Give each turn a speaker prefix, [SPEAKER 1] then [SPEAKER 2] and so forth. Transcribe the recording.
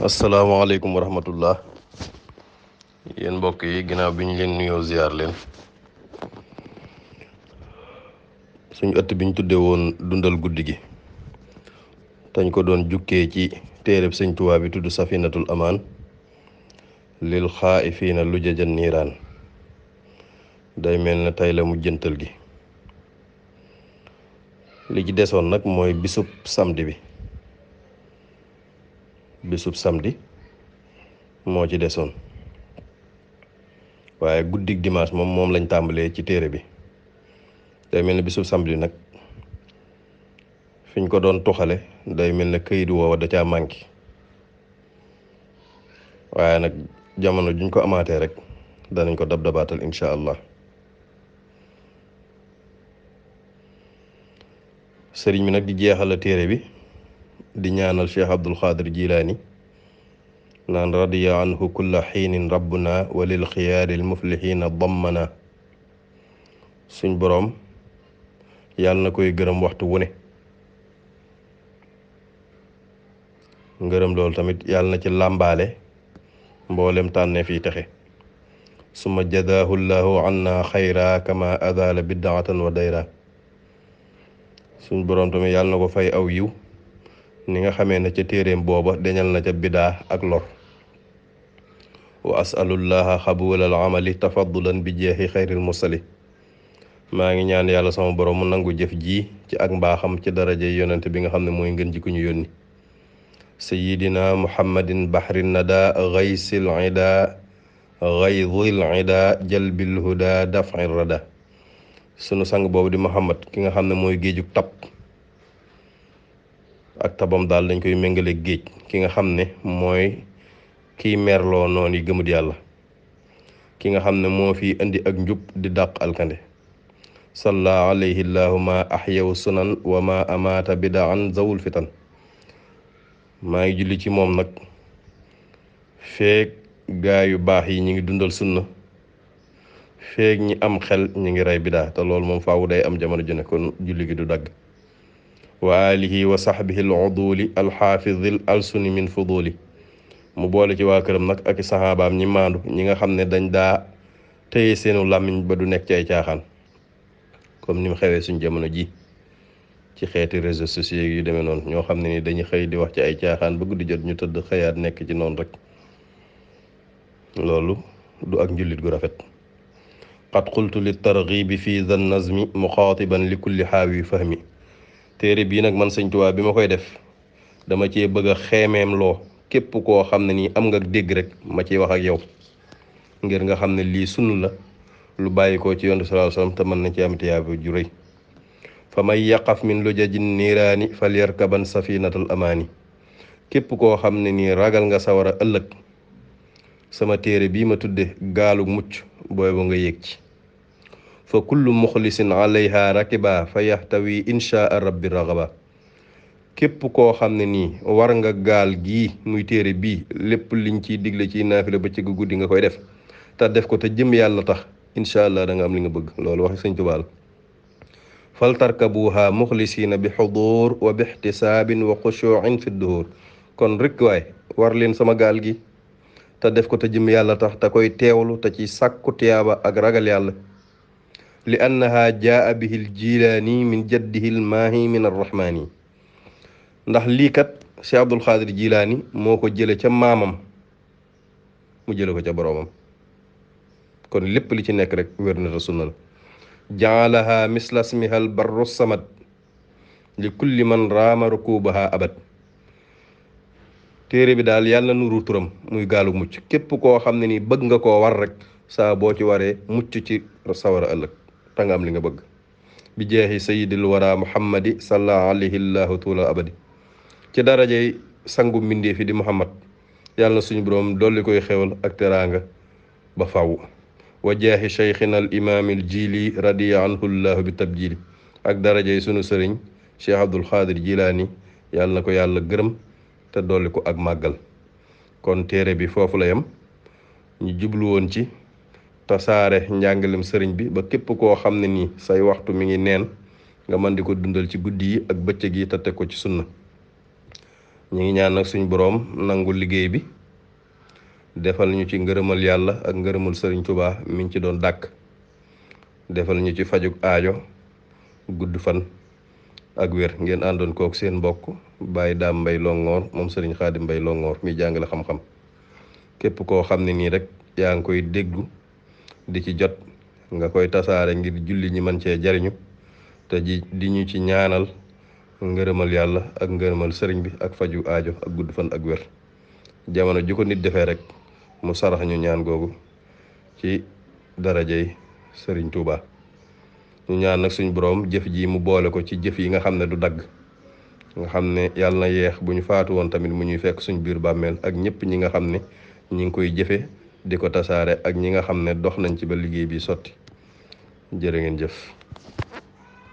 [SPEAKER 1] asalaamaaleykum wa rahmatullah yéen mbokk yi ginnaaw bi ñu leen nuyoo ziar leen suñu ëtt bi ñu tuddee woon dundal guddi gi tañ ko doon jukkee ci téereb sëñ Tuubaa bi tudd safinatul amaan lil xaa'ifiina lujajan niiraan day mel ne tey la mu jëntal gi li ci desoon nag mooy bisub samedi moo ci desoon waaye guddig dimanche moom lañ tàmbalee ci téere bi day mel ne bisub samedi nag fiñ ko doon tuxale day mel ne këyit woowa da caa manqué waaye nag jamono juñ ko amaatee rek danañ ko dabaatal incha allah sëriñ bi nag di jeexal téere bi di ñaanal cheikh abdul xaadir jilaani naan radiya anhu kulla xiinin rabbuna walil xiyaaril muflixiina dammana suñ boroom yàlla na koy gërëm waxtu wu ne ngërëm loolu tamit yàlla na ci làmbaale mboolem tànnee fii texe summa jadaahu llahu anna xayra kama adala biddaatan wa dayra suñ boroom tamit yàlla na ko fay aw yiw ni nga xamee ne ca téeréem booba dañal na ca bidaa ak lor wa asalullaha xabulal amali tafaddulan bi jeexi xayril mursali maa ngi ñaan yàlla sama borom mu nangu jëf ji ci ak mbaaxam ci daraja yonent bi nga xam ne mooy ngën ji ku ñu yónni sayidina muhammadin bahrin nada gaysil ida gaydil ida jalbil huda daf'ir rada sunu sang boobu di muhammad ki nga xam ne mooy géejug tab ak tabam daal dañ koy méngale géej ki nga xam ne mooy kiy merloo noonu yi gëmut yàlla ki nga xam ne moo fi indi ak njub di dàq alkande salla alayhi llahu ma ahyaw sunan wa ma amaata bidaan zawul fitan maa ngi julli ci moom nag feeg gaa yu baax yi ñi ngi dundal sunna feeg ñi am xel ñi ngi rey bidaa te loolu moom faawu day am jamono ju ne kon julli gi du dagg wa alihi wa sahbihi al uduli alxaafidil alsuni min fuduli mu boole ci waa këram nag ak i saxaabaam ñi maandu ñi nga xam ne dañ daa téye seenu làmmiñ ba du nekk ci ay caaxaan comme ni mu xewee suñ jamono ji ci xeeti réseaux sociaux yu demee noonu ñoo xam ne ni dañuy xëy di wax ci ay caaxaan ba guddi jot ñu tëdd xëyaat nekk ci noonu rek loolu du ak njullit gu rafet qad qultu li targhibi fi dhan nazmi muxaatiban li kulli xaawi fahmi téere bii nag man sëñ Tuubaa bi ma koy def dama cee bëgg a xeemeem loo képp koo xam ne nii am nga dégg rek ma ciy wax ak yow ngir nga xam ne lii sunn la lu bàyyi ko ci yonent sallallahu alayhi wasallam te mën na ci am tiyaaba ju rëy fa may yaqaf min lujajin niiraani fal yarkaban safinatal amaani képp koo xam ne nii ragal nga sawara ëllëg sama téere bii ma tudde gaalu mucc booy ba nga yéeg ci fa kullu muxlisin alayha rakiba fa yaxtawi inshaa rabbi raxaba képp koo xam ne nii war nga gaal gii muy téere bii lépp liñ ciy digle ci naafila ba ci guddi nga koy def te def ko te jëm yàlla tax incha allah da nga am li nga bëgg loolu wax sëñ Tuubaa la fal tarkabuha muxlisina bi xudur wa bi ixtisaabin wa xushuuin fi duhur kon rek waay war leen sama gaal gi te def ko te jëm yàlla tax te koy teewlu te ci sàkku tiyaaba ak ragal yàlla li annaha jaa bihi l jilaani min jaddihi l maahi min arrahmaani ndax lii kat Cheikh Abdul Xaadir Jilaani moo ko jële ca maamam mu jële ko ca boroomam kon lépp li ci nekk rek wér na te sunna la jaalaha misla smiha al barru samad li kulli man raama rukubaha abad téere bi daal yàlla nuru turam muy gaalu mucc képp koo xam ne ni bëgg nga koo war rek saa boo ci waree mucc ci sawara ëllëg ta nga am li nga bëgg bi jeexi sayidil wara muhammadi salla alayhi llahu tuula abadi ci darajey sangu mbindee fi di muhammad yàlla na suñu boroom dolli koy xewal ak teraanga ba faw wa jeexi cheikhina al imaamil jili radiya anhu llahu bi tabjili ak darajey sunu sëriñ cheikh abdul xaadir jilaani yàlla na ko yàlla gërëm te dolli ko ak màggal kon téere bi foofu la yem ñu jublu woon ci tasaare njàngalem sëriñ bi ba képp koo xam ne nii say waxtu mi ngi neen nga mën di ko dundal ci guddi yi ak bëccëg yi te teg ko ci sunna ñi ngi ñaan nag suñ boroom nangu liggéey bi defal ñu ci ngërëmal yàlla ak ngërëmal sëriñ Tuubaa miñ ci doon dàkk defal ñu ci fajug aajo gudd fan ak wér. ngeen àndoon kook seen mbokk Baye Dame Mbaye Longhor moom sëriñ Xaadim Mbaye Longhor mi jàngale xam-xam. képp koo xam ne nii rek yaa ngi koy déggu di ci jot nga koy tasaare ngir julli ñi mën cee jariñu te di ñu ci ñaanal ngërëmal yàlla ak ngërëmal sëriñ bi ak faju aajo ak gudd fan ak wér. jamono ju ko nit defee rek mu sarax ñu ñaan googu ci darajay sëriñ Touba. ñu ñaan nag suñ boroom jëf ji mu boole ko ci jëf yi nga xam ne du dagg, nga xam ne yàlla na yeex bu ñu faatu woon tamit mu ñuy fekk suñ biir bàmmeel ak ñëpp ñi nga xam ne ñi ngi koy jëfe di ko tasaare ak ñi nga xam ne dox nañ ci ba liggéey bi sotti. jërë ngeen jëf.